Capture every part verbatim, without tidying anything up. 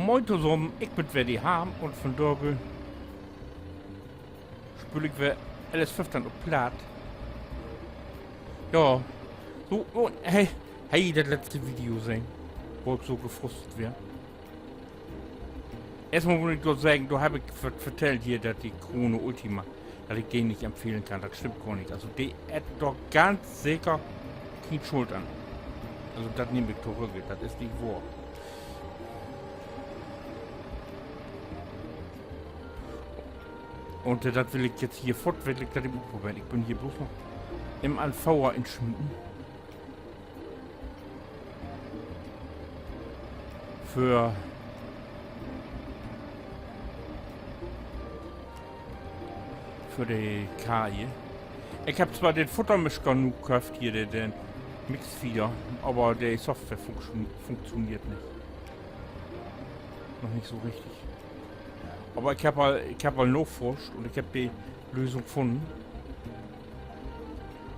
Moin tosamen, ik bün weer de Harm un vundaag speel ik weer L S föffteihn op Platt. Ja, so, un he, he, dat letzte Video sehn, wo ik so gefrustet weer. Eerstmal mutt ik dor seggen, dor heff ik wat vertellt hier, dat de Chrono Ultima, dat ik de nich empfehlen kann. Dat stimmt gor nich. Also, de hett dor ganz seker kien Schuld an. Also, dat nehm ik torügg. Dat is nich wohr. Un, äh, dat will ik jetzt hier foort, will ik dat even utproberen. Ik bün hier bloots noch even an'n Foder insmieten. För, för de K I. Ik heff zwar den Futtermischer nu köfft hier, de, den Mixfeeder, aver de Software funktio-, funktioneert nich. Noch nich so richtig. Aver ik heff al, ik heff al naforscht un ik heff de Lösung funnen.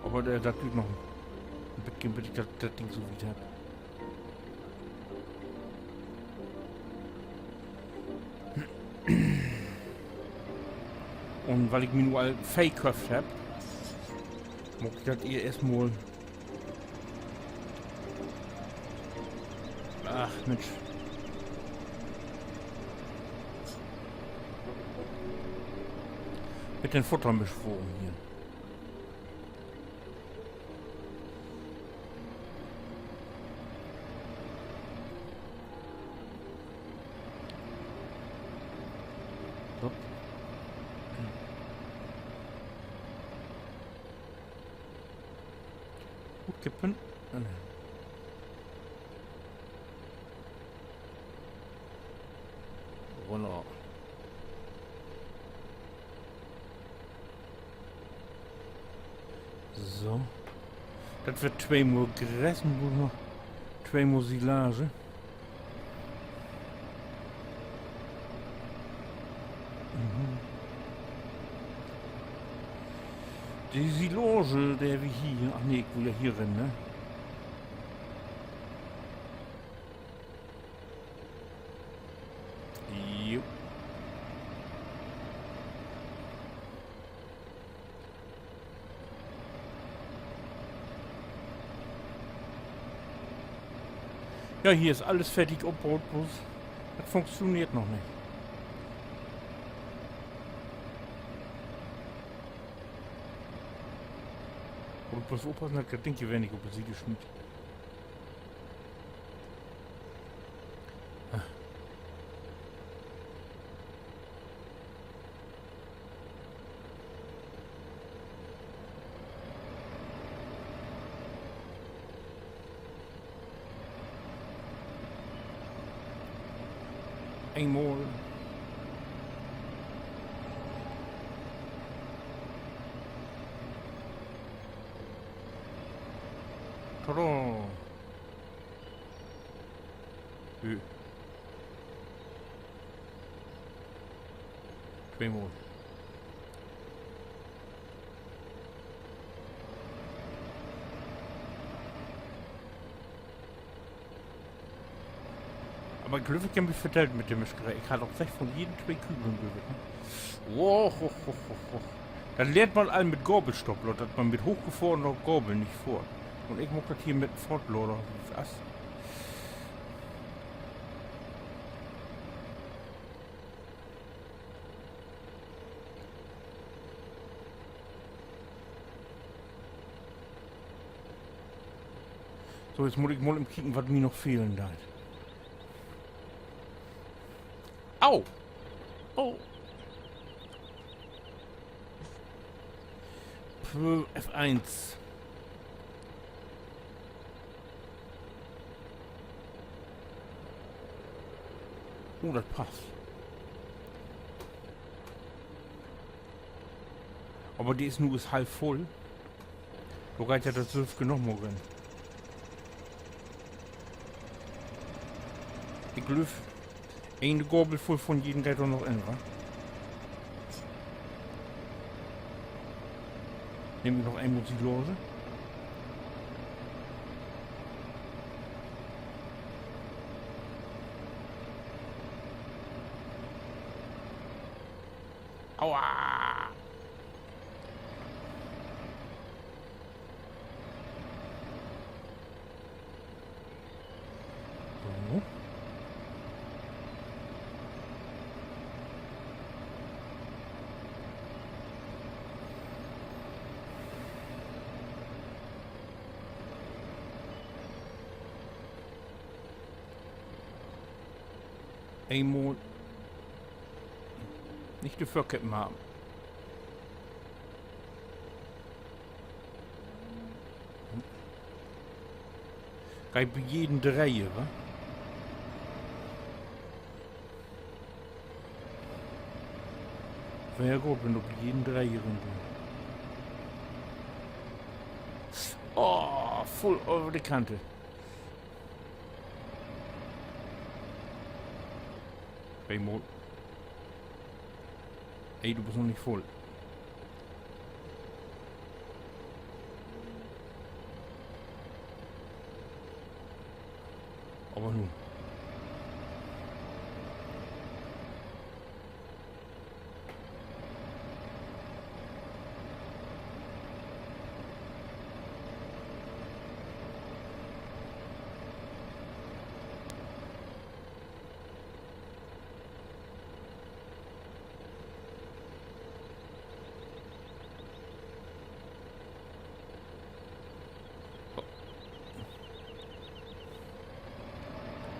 Aver, äh, dat duert noch en beten, bit ik dat, dat Ding so wiet heff. Un wiel ik mi nu al Vee köfft heff, maak ik dat hier eerstmal. Ach, Minsch. Mit den Futtermischwagen hier. So. Utkippen. Runner. So. Dat weer tweemal Gras un nu noch tweemal Silage. Mhm. De Silage, de heff ik hier. Ach nee, ik will ja hier rin, ne? Jo. Ja, hier is allens fertig opbaut, bloots dat funktioneert noch nich. Mutt ik bloots oppassen, dat ik dat Ding hier weer nich op de Siet smiet. Eenmal. Tada. Hm. Tweemal. Aver ik glööv, ik heff mi verdellt mit de Mischkeree. Ik harr doch seggt, vun jeden twee Kügeln, glööv ik, ne? Och, och, och, och, och. Dat lehrt man al mit Gabelstopp, Lüüd, dat man mit hoochgefroren Gabeln nich fohrt. Un ik maak dat hier mit Fohrtlader as. So, nu mutt ik mal even kieken, wat mi noch fehlen deit. Au! Oh. F eins. Oh, dat passt. Aver de is nu eerst half vull. Dor geiht ja dat Sülvige noch mal rin. Ik glööv, een Gabel vull vun jeden geiht dor noch in, wa? Nehm ik noch eenmal Silage. Aua! So. Eenmal nich de Vörkepp maken. Geiht bi jeden Dreih, wa? Wenn ja goot, wenn du bi jeden Dreih rin bist. Oh, vull över de Kante. Eenmal. Ey, du büst noch nich vull. Aver nu.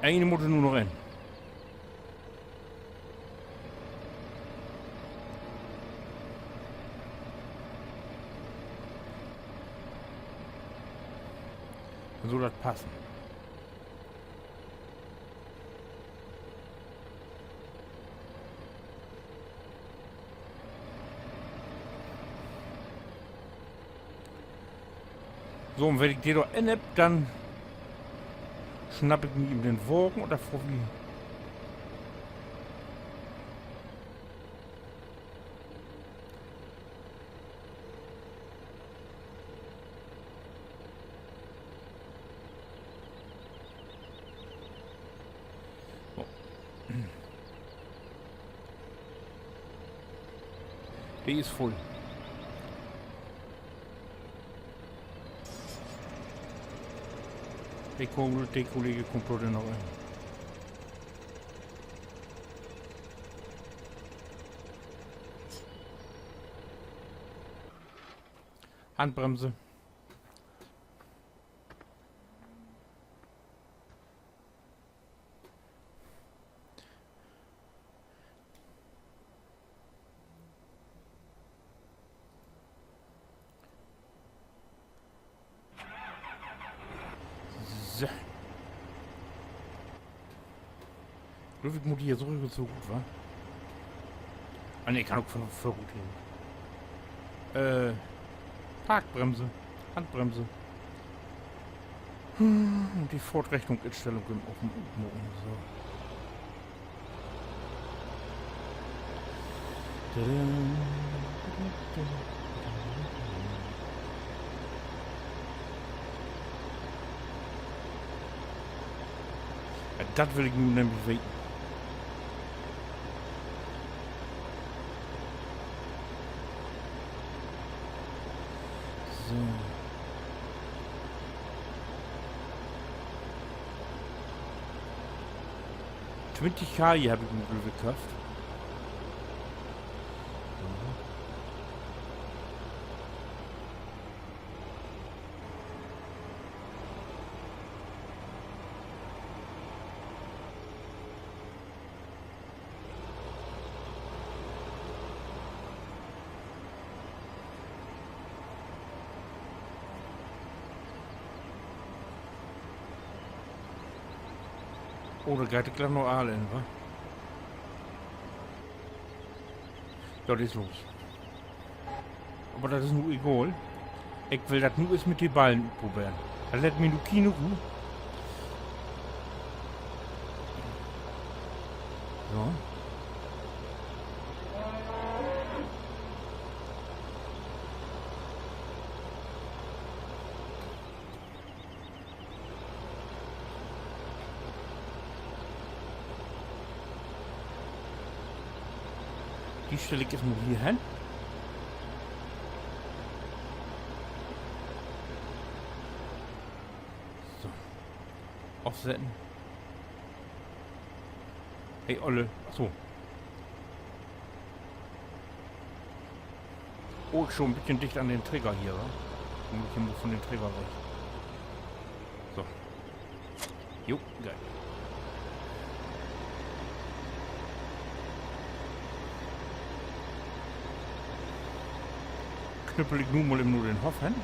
Een mutt d'r nu noch in. Denn sull dat passen. So, un wenn ik de dor in hebb, denn snapp ik mi even den Wagen un denn fohr wi. So. De is vull. De Kollege, de Kollege kummt dor denn noch in. Handbremse. So. Glööv ik, mutt hier so rüber, so goot, wa? Ah, nee, ik kann ok vör, vör goot hen. Äh, Parkbremse, Handbremse. Hm, un de Fohrtrichtung-Instellung op, op maken, so. Ja, dat will ik nu nämlich weten. So. Twintig K hier hebb ik mi, glööv ik, köfft. Oh, dor geiht de Klapp noch all in, wa? Ja, de is los. Aver dat is nu egal. Ik will dat nu eerst mit de Ballen utproberen. Dat lett mi nu kiene Ruh. So. De stell ik eerst mal hier hen. So. Afsetten. Hey, Olle. Ach so. Oh, ik stah en beten dicht an den Trecker hier, wa? Denn mutt ik hier mal von den Trecker weg. So. Jo, geil. Knüppel ik nu mal even na den Hoff hen.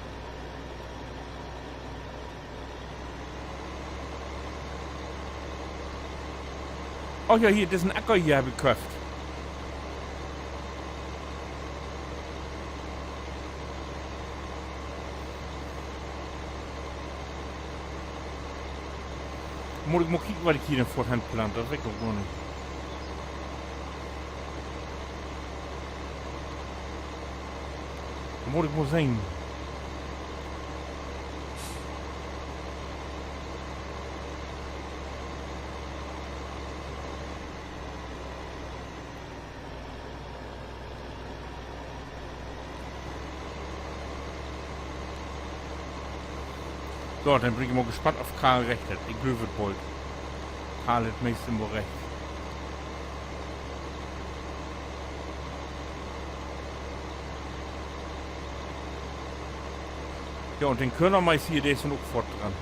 Och ja, hier, dissen Acker hier heff ik köfft. Mutt ik mal kieken, wat ik hier denn foorts hen plant. Dat weet ik noch gor nich. Mutt ik mal sehn. So, denn bün ik mal gespannt, of Karl recht hett. Ik glööv et bold. Karl hett meest immer recht. Ja, un den Körnermais hier, de is denn ok foort dran.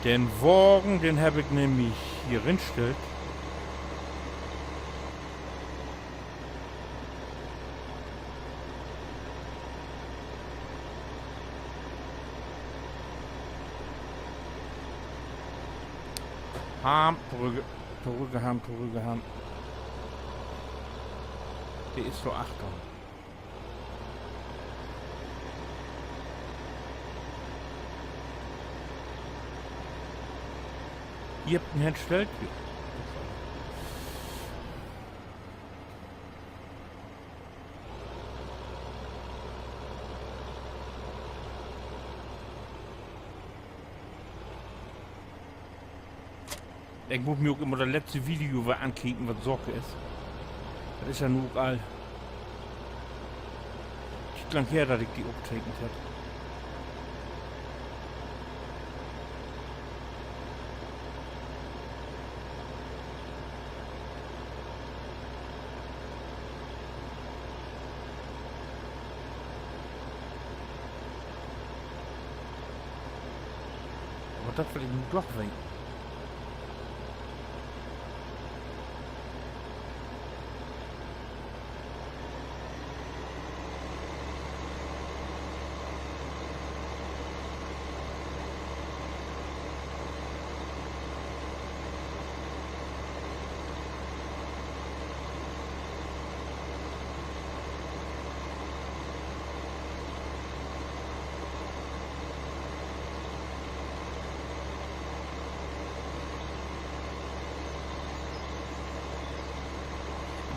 Den Wagen, den heff ik nämlich hier rinstellt. Harm, torügg, torügg, Harm, torügg, Harm. De is dor achtern. Ji hebbt en henstellt? Jo. Ik mutt mi ok immer dat letzte Video weer ankieken, wat Saak is. Dat is ja nu ok al Tiet lang her, dat ik de optekent hebb. Aver dat will ik nu doch weten.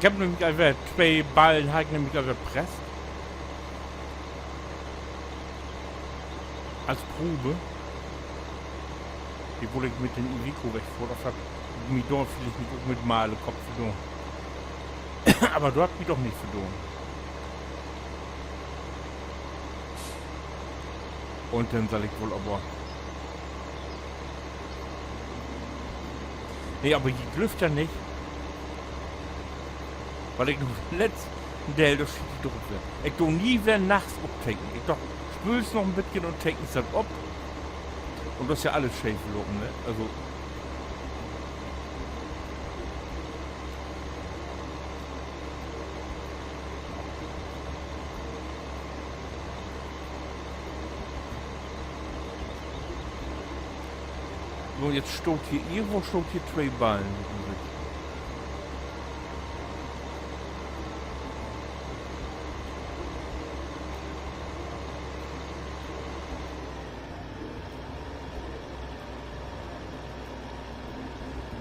Ik heff nämlich al weer twee Ballen, harr ik nämlich al weer presst. As Proov. De wull ik mit den Iveco wegfohren, of dat mi dor villicht nich ok mit Malekopp verdoon. Aver dor hett mi doch nich verdoon. Un denn sall ik woll aver, nee, aver ji glöövt ja nich, wat ik nu letzten Deel dor schiet drup weer. Ik do nie weer nachts optekenen. Ik doch, spöölst noch en beten un tekenst dat op. Un dor is ja allens scheef lopen, ne? Also, so, jetzt staht hier, irgendwo staht hier twee Ballen.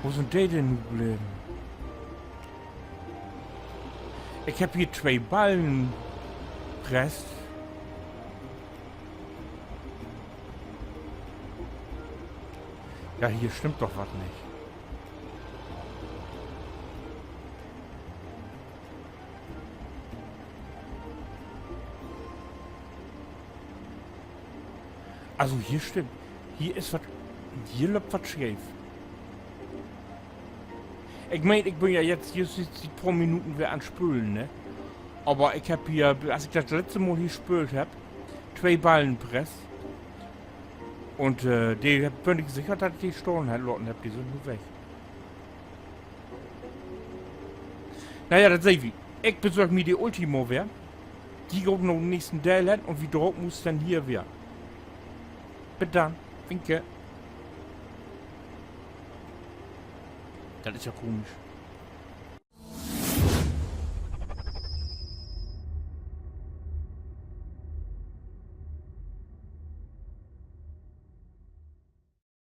Wo sünd de denn nu bleven? Ik hebb hier twee Ballen presst. Ja, hier stimmt doch wat nich. Also, hier stimmt. Hier is wat, hier löppt wat scheef. Ik meen, ik bün ja jetzt hier siet, siet poor Minuten weer an Spölen, ne? Aver ik hebb hier, as ik dat letzte Mal hier spöölt hebb, twee Ballen presst. Un, äh, de hebb, bün ik sicher, dat ik de stahn he-, laten hebb. De sünd nu weg. Na ja, dat seht wi. Ik besörg mi de Ultima weer. De gaht na den nächsten Deel hen un wi drapen us denn hier weer. Bit denn. Winke. Dat is ja komisch.